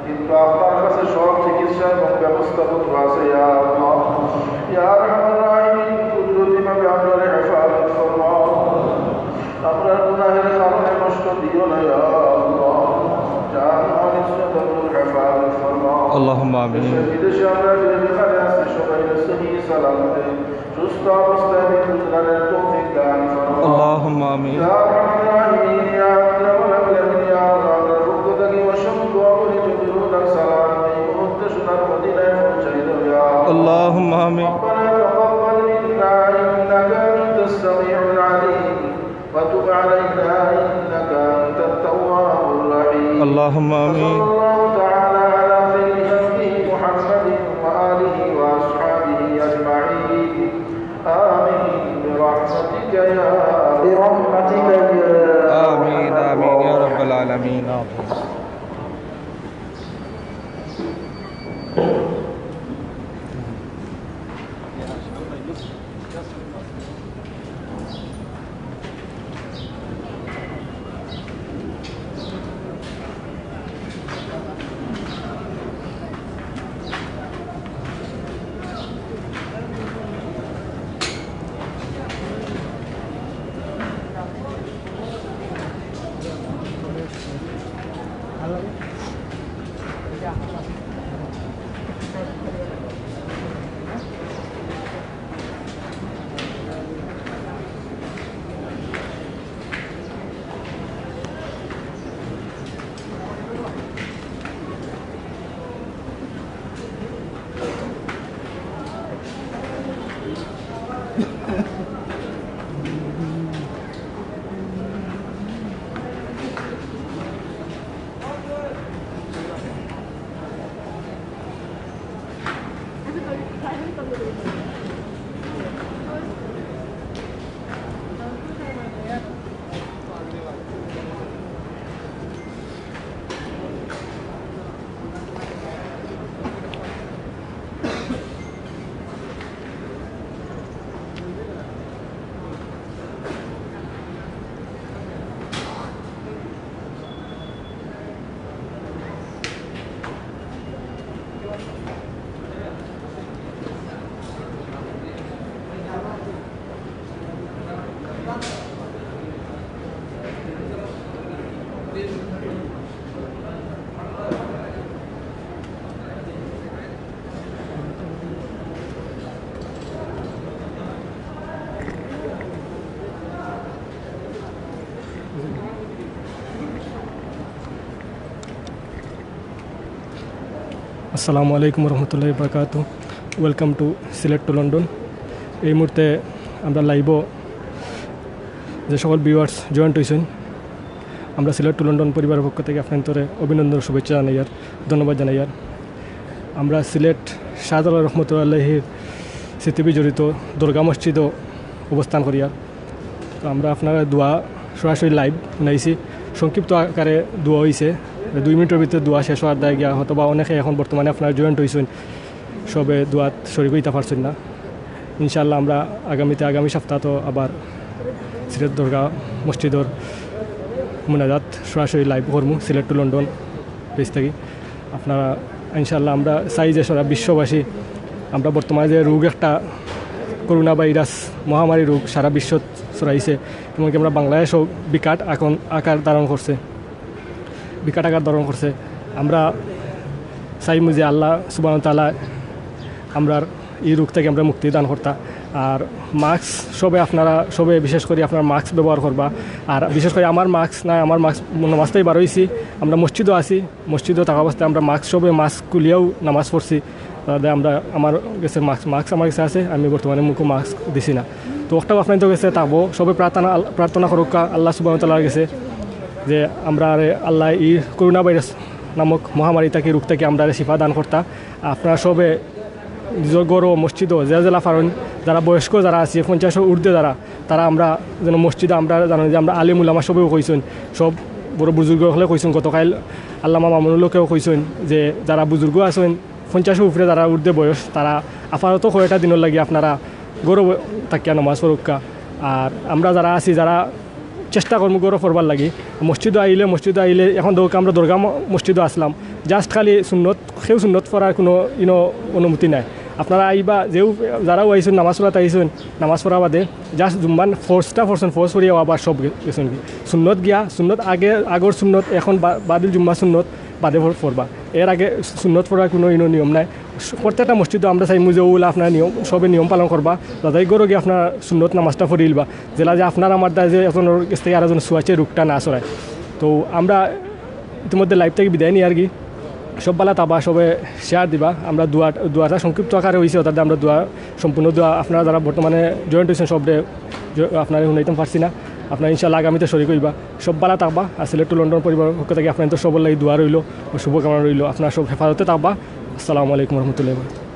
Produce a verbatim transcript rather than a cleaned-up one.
কিন্তু আপনার কাছে সব চিকিৎসা এবং ব্যবস্থাপত্র আছে, ইয়া আল্লাহ। ইয়া আরহামার রাহিমিন, কুদরতিভাবে আমরারে হেফাজত ফরমাও। আমরার গুনাহের কারণে নষ্ট দিও না, ইয়া আল্লাহ। জান মাল ইজ্জত আমরার হেফাজত ফরমাও। আল্লাহুম্মা আমিন। দেশে বিদেশে আমরা যে যেখানে আছি, সবাইরে সহি সালামতে সুস্থ অবস্থায় দিন গুজরানের তৌফিক দান ফরমাও। আল্লাহুম্মা আমিন। ইয়া আরহামার রাহিমিন, ইয়া আকরামাল আকরামিন, ইয়া আল্লাহ, আমরার পক্ষ থাকি অসংখ্য অগণিত দুরূদ আর সালাম এই মুহূর্তে সোনার মদিনায় পৌঁছাই দাও, ইয়া আল্লাহ। আল্লাহুম্মা আমিন। ربنا تقبل منا إنك أنت السميع العليم وتب علينا إنك أنت التواب الرحيم. اللهم آمين. وصلى الله تعالى على خير خلقه محمد وآله وأصحابه أجمعين. آمين برحمتك يا، برحمتك يا آمين، أرحم آمين يا الراحمين. رب العالمين. آمين. আসসালামু আলাইকুম রহমতুল্লাহি বারাকাতু। Welcome to Sylhet to London. এই মুহূর্তে আমরা লাইভও যে সকল ভিউয়ার্স জয়েন্ট হইছেন, আমরা সিলেট to লন্ডন পরিবারের পক্ষ থেকে আপনাদের অভিনন্দন, শুভেচ্ছা জানাইয়ার, ধন্যবাদ জানাইয়ার। আমরা সিলেট শাহজালাল রহমতুল্লাহ আলাইহির স্মৃতি বিজড়িত দরগা মসজিদও অবস্থান করিয়ার। তো আমরা আপনারা দোয়া সরাসরি লাইভ শুনাইছি, সংক্ষিপ্ত আকারে দোয়া হইছে, দুই মিনিটের ভিতরে দোয়া শেষ হওয়ার দায় গিয়া, অথবা অনেকে এখন বর্তমানে আপনারা জয়েন্ট হইছেন, সবে দোয়াত শরিক হইতে পারছেন না। ইনশাআল্লাহ আমরা আগামীতে, আগামী সপ্তাহ তো আবার সিলেট দরগা মসজিদর মুনাজাত সরাসরি লাইভ করমু সিলেট to লন্ডন পেজ থাকি। আপনারা ইনশাআল্লাহ আমরা চাই যে সারা বিশ্ববাসী আমরা বর্তমানে যে রোগ একটা করোনা ভাইরাস মহামারী রোগ সারা বিশ্বত ছড়াইছে, এমনকি আমরা বাংলাদেশও বিকট এখন আকার ধারণ করছে, বিকট আকার ধারণ করছে। আমরা চাইমু যে আল্লাহ সুবহানাহু ওয়া তাআলা আমরার এই রোগ থেকে আমরা মুক্তি দান করতা। আর মাস্ক সবে আপনারা সবে বিশেষ করে আপনারা মাস্ক ব্যবহার করবা। আর বিশেষ করে আমার মাস্ক নাই, আমার মাস্ক নামাজটাই বার হইছি, আমরা মসজিদও আছি, মসজিদও থাকা অবস্থায় আমরা মাস্ক সবে মাস্ক খুলিয়াও নামাজ পড়ছি। তাদের আমরা, আমার গেছে মাস্ক, মাস্ক আমার গেছে আছে, আমি বর্তমানে মুখো মাস্ক দিছি না। তো অকটাও আপনারাইন্তর গেছে থাকবো, সবে প্রার্থনা, প্রার্থনা করউক্কা আল্লাহ সুবহানাহু ওয়া তাআলার গেছে, যে আমরারে আল্লায় ই করোনা ভাইরাস নামক মহামারী থাকি, রোগ থাকি আমরারে শিফা দান করতা। আপনারা সবে নিজর ঘরো, মসজিদো, যে যেলা পারইন, যারা বয়স্ক যারা আছি, পঞ্চাশর ঊর্ধ্বে যারা, তারা আমরা যেন মসজিদো, আমরা জানইন যে আমরা আলিম উলামা সবেও কইছইন, সব বড় বুজুর্গ অকলে কইছইন, গতকাইল আল্লামা মামুনুল হকেও কইছইন যে যারা বুজুর্গ আছইন, পঞ্চাশর উপরে যারা ঊর্ধ্বে বয়স, তারা আপাতত কয়টা দিনর লাগি আপনারা ঘরো থাকিয়া নামাজ পড়উক্কা। আর আমরা যারা আছি, যারা চেষ্টা করমু ঘরো পড়বার লাগি, মসজিদো আইলে, মসজিদো আইলে, এখন দেখউক্কা আমরা দরগা ম-, মসজিদো আছলাম, just খালি সুন্নত, কেউ সুন্নত পড়ার কুনু ইনো অনুমতি নাই। আপনারা আইবা, যেউ যারাও আইছইন, নামাজ পড়াত আইছইন, নামাজ পড়া বাদে just জুম্মান ফরজটা পড়ছইন, ফরজ পড়িয়া আবার সব গে-, গেছইন গি। সুন্নত গিয়া, সুন্নত আগে, আগর সুন্নত, এখন বা-, বাদিল জুম্মা সুন্নত বাদে পড়-, পড়বা। এর আগে সুন্নত পড়ার কুনু ইনো নিয়ম নাই। প্রত্যেকটা মসজিদো আমরা চাইমু যে অউলা আপনারা নিয়ম, সবে নিয়ম পালন করবা। যাতে ঘরো গিয়া আপনারা সুন্নত নামাজটা পড়িলবা। যেলা যে আপনার আমার দায় যে একজনর গেছ থাকি আরকজন ছুয়াইছে, রোগটা না ছড়ায়। তো আমরা ইতিমধ্যে live থাকি বিদায় নিয়ার গি। সব ভালা থাকবা, সবে share দিবা। আমরা দোয়া, দোয়াটা সংক্ষিপ্ত আকারে অইছে, অর্থাৎ আমরা দোয়া, সম্পূর্ণ দোয়া আপনারা যারা বর্তমানে join অইছইন সবরে জ-, আপনারারে হুনাইতাম পারছি না। আপনারা ইনশাআল্লাহ আগামীতে শরিক অইবা। সব ভালা থাকবা। আর Sylhet to London পরিবারর পক্ষ থাকি আপনারাইন্তর সবর লাগি দোয়া রইলো ও শুভকামনা রইলো। আপনারা সব হেফাজতে থাকবা। আসসালামু আলাইকুম ওয়া রাহমাতুল্লাহি ওয়া বারাকাতুহু।